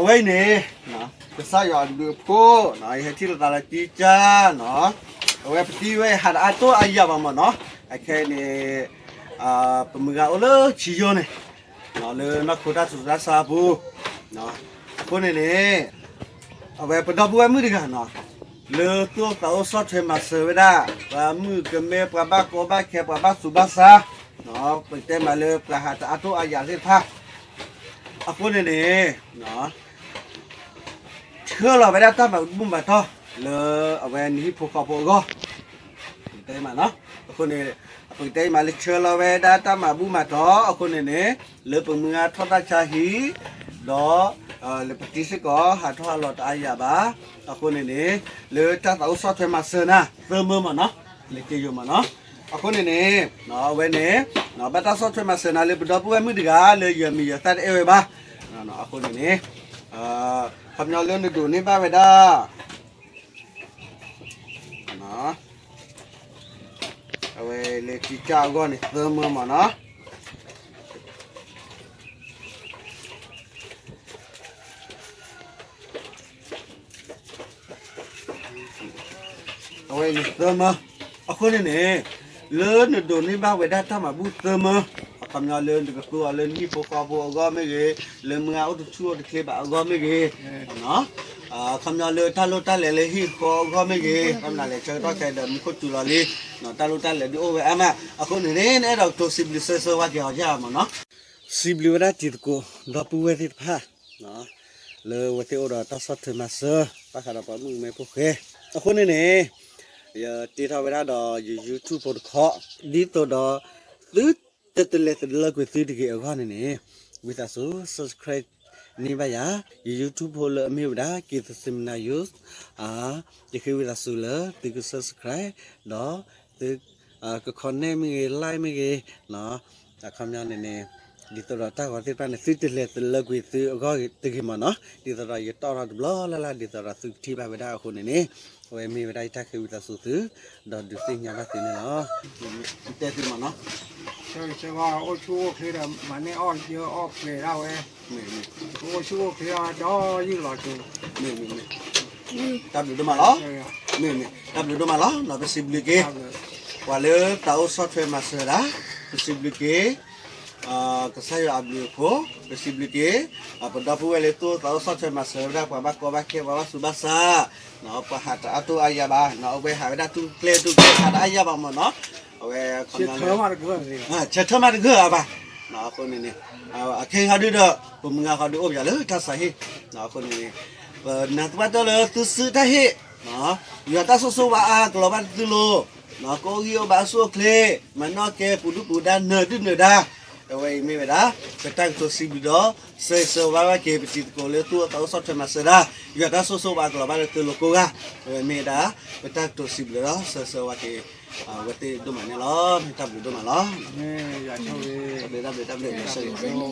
အဝဲအံၤန့ၣ် ကစၢ်ယွၤအဘျုးအဖှိၣ် ယဟဲထံၣ်လိာ်သးလၢကံကၢ်နီၤ, အဝဲပတံၤဝဲဟးတအါတိၢ်အါယၤဘၣ်မၢ်နီၤ, အခဲအံၤန့ၣ် ပမုၢ်ဂၤအိၣ်လၢဆံယိန့ၣ် လၢနီၢ်ခိတၢ်ဆူးတၢ်ဆါအပူၤ, အဃိန့ၣ်န့ၣ် အဝဲပဒီပုၢ်ဝဲၢ်မုၣ်တဂၤနီၤ, လၢသူၣ်အိၣ်သးအိၣ်ဆီၣ်ထွဲမၤစၢၤဝဲဒၣ် ပှၤမုၣ်ကမဲ ပှၤဘၣ်ကီဘၣ်ခဲ ပှၤဘၣ်သူၣ်ဘၣ်ဆါ, ပကတဲမးလၢပှၤဟးတအါတိၢ်အါယၤသ့ၣ်တဖၣ်, အဃိန့ၣ်န့ၣ် ဆှၢလီၤဝဲဒၣ်တၢ်မၤဘူၣ်မၤတီၢ် လၢအဝဲနဟံၣ်ဖိဃီဖိအဂီၢ်, ပကတဲမးနီၤ, အဃိန့ၣ် ပကတဲမးလၢဆှၢလီၤဝဲဒၣ်တၢ်မၤဘူၣ်မၤတီၢ်အဃိန့ၣ်န့ၣ် လၢပမုၢ်ဂၤထီၣ်တၢ်ဆါဟံၣ် ဒီး လၢပတံၤစ့ၢ်ကီးဟးထီၣ်ဟးလီၤတအါယၤဘၣ်, အဃိန့ၣ်န့ၣ် လၢတၢ်သးအိၣ်ဆီၣ်ထွဲမၤစၢၤနၤ သၢမၢမၢ်နီၤ, လၢက့ယိၤမၢ်နီၤ, အဃိန့ၣ်န့ၣ် အဝဲန့ၣ် ဘၣ်တၢ်ဆီၣ်ထွဲမၤစၢၤနၤလၢပဒီပုၢ်ဝဲၢ်မုၣ်တဂၤလၢယမံၤယသၣ်တအဲၣ်ဝဲဘၣ်, အဃိန့ၣ်န့ၣ် ခီပညီလၢနဒိးန့ၢ်ဘၣ်ဝဲဒၣ် အဝဲလၢကံကၢ်အဂီၢ်န့ၣ် သၢမၢမၢ်နီၤ, အဝဲန့ၣ်သၢမၢ, အဃိန့ၣ်န့ၣ် လၢနဒိးန့ၢ်ဘၣ်ဝဲဒၣ်တၢ်မၤဘူၣ်သၢမၢ, အခီပညီလၢနကသူအီၤလၢနဟံၣ်ဖိဃီဖိအဂီၢ်မ့ၢ်ဂ့ၤ, လၢမုၢ်ဂၤအိၣ်တဆူၣ်အိၣ်တချ့ဘၣ်အဂီၢ်မ့ၢ်ဂ့ၤ, အခီပညီလၢတၢ်လိၣ်တၢ်လဲၤလၢဟံၣ်ဃီအဂီၢ်မ့ၢ်ဂ့ၤ, တၢ်မနုၤလဲၣ်ဆၢကတီၢ်ခဲအံၤဒီးမူခိၣ်စူၤလီၤလံ, တၢ်လိၣ်တၢ်လဲၤဒုးအိၣ်ဝဲအါမး, အဃိန့ၣ်န့ၣ် နအဲၣ်ဒိးကတိၤစံးဘျုးစၢၤဆၢဝါက့ၤအီၤဧါမၢ်နီၤ, စံးဘျုးဝဲဒၣ်တံၤသကိး ဒီပုၢ်ဝဲၢ်သ့ၣ်တဖၣ် လၢအဝဲသ့ၣ်အိၣ်ဒီးတၢ်ဆီၣ်ထွဲမၤစၢၤ ဘၣ်ဃးဒီးပှၤမုၣ်ကမဲဖိဃဲ, အဃိန့ၣ်န့ၣ် ယတ့ထီၣ်ဝဲဒၣ်ဒီးယ YouTube ဖိတခီ, ဒ်သိးဒီး သုတတလဲၤတလၢကွံာ်သုတဂ့ၤအဂီၢ်န့ၣ်န့ၣ် ဝံသးစူၤ subscribe န့ၢ်ဘၣ်ယၤ ယ YouTube ဖိလၢအမ့ၢ်ဝဲဒၣ် က့ၤသစ့မနၤ ယိၤ, ယဃ့ဝံသးစူၤလၢသုက subscribe ဒီး သု က comment မ့ၢ်ဂ့ၤ like မ့ၢ်ဂ့ၤ, အခီပညီန့ၣ်န့ၣ် ဒ်သိးဒီးတၢ်ဂီၤသ့ၣ်တဖၣ်န့ၣ် သုတလဲၤတလၢကွံာ်သုအဂီၢ်တဂ့ၤမၢ်နီၤ, ဒ်သိးဒီးယတီၣ်ထီၣ်တဘျီလၢ်လၢ် ဒ်သိးဒီးသုကထံၣ်ဘၣ်ဝဲဒၣ်အဃိန့ၣ်န့ၣ်, အဝဲမ့ၢ်ဝဲဒၣ်ယတၢ်ဃ့ဝံသးစူၤသု, ဒီးဒုးသ့ၣ်ညါဘၣ်သုန့ၣ်လီၤ. တဲသုမၢ်နီၤ, ဆၢဂ့ၤဆၢဝါ အိၣ်ဆူၣ်အိၣ်ချ့ဒီး မၤန့ၢ်အီၣ်ယၢအီၣ်ပှဲၤဒၣ်ဝဲ, အိၣ်ဆူၣ်အိၣ်ချ့ဒီး ဒီးယုၢ်လီၤစိၤ တၢ်ဘျုးဒိၣ်မးလီၤ. မ့ၢ်မ့ၢ် တၢ်ဘျုးဒိၣ်မးလီၤ. ပစံးဘျုးက့ၤ ပှၤလၢသးအိၣ်ဆီၣ်ထွဲမၤစၢၤဒၣ်, ပစံးဘျုးက့ၤ ကစၢ်ယွၤအဘျုးအဖှိၣ်, ပစံးဘျုးက့ၤ ပဒီပုၢ်ဝဲၢ်လၢသူၣ်အိၣ်သးအိၣ်ဆီၣ်ထွဲမၤစၢၤဝဲဒၣ် ပှၤဘၣ်ကီဘၣ်ခဲ ပှၤဘၣ်သူၣ်ဘၣ်ဆါ, ပှၤဟးတအါတိၢ်အါယၤဘၣ်, အဝဲဟးဝဲဒၣ်တူၢ်ကျဲတူၢ်ကျဲ ဟးတအါယၤဘၣ်မၢ်နီၤ, အဝဲ ဆၢထၢၣ်မးတဂၢၢ်အဘၣ်, အဃိန့ၣ်န့ၣ် အခဲအံၤဟီဒုဒီး ပမုၢ်ဂၤဟီဒုအိၣ်ပယီၤလၢတၢ်ဆါဟံၣ်, အဃိန့ၣ်န့ၣ် ပနာ်သပှၢ်တၢၢ်လၢသုစုတၢ်ဟ့ၣ်, ယွၤတၢ်ဆိၣ်ဂ့ၤဘၣ်အါကလီၤဘၣ်တသုလိၤ, ကအိၣ်ဂံၢ်အိၣ်ဘါအိၣ်ဆူၣ်အိၣ်ချ့, မၤနီၣ်ကဲပူၤဒုၣ်ပူၤဒါနၢၤဒုၣ်နၢၤဒါ, အဝဲအံၤမ့ၢ်ဝဲဒၣ် ပတၢ်ကတိၤစံးဘျုးဒီး ဆၢဂ့ၤဆၢဝါဘၣ်က့ၤ ပတံၤသကိးလၢသူၣ်အိၣ်သးအိၣ်ဆီၣ်ထွဲမၤစၢၤဒၣ်, ယွၤတၢ်ဆိၣ်ဂ့ၤဘၣ်ကလီၤဘၣ်လၢသုလိၤကိးဂၤ, အဝဲမ့ၢ်ဝဲဒၣ် ပတၢ်ကတိၤစံးဘျုးဒီး ဆၢဂ့ၤဆၢဝါက့ၤ အဝဲသ့ၣ်ဒိၣ်မးန့ၣ်လီၤ. မ့ၢ်တၢ်ဘျုးဒိၣ်မးလီၤ. တၢ်ဘျုး တၢ်ဘျုး ဆၢဂ့ၤဆၢဝါ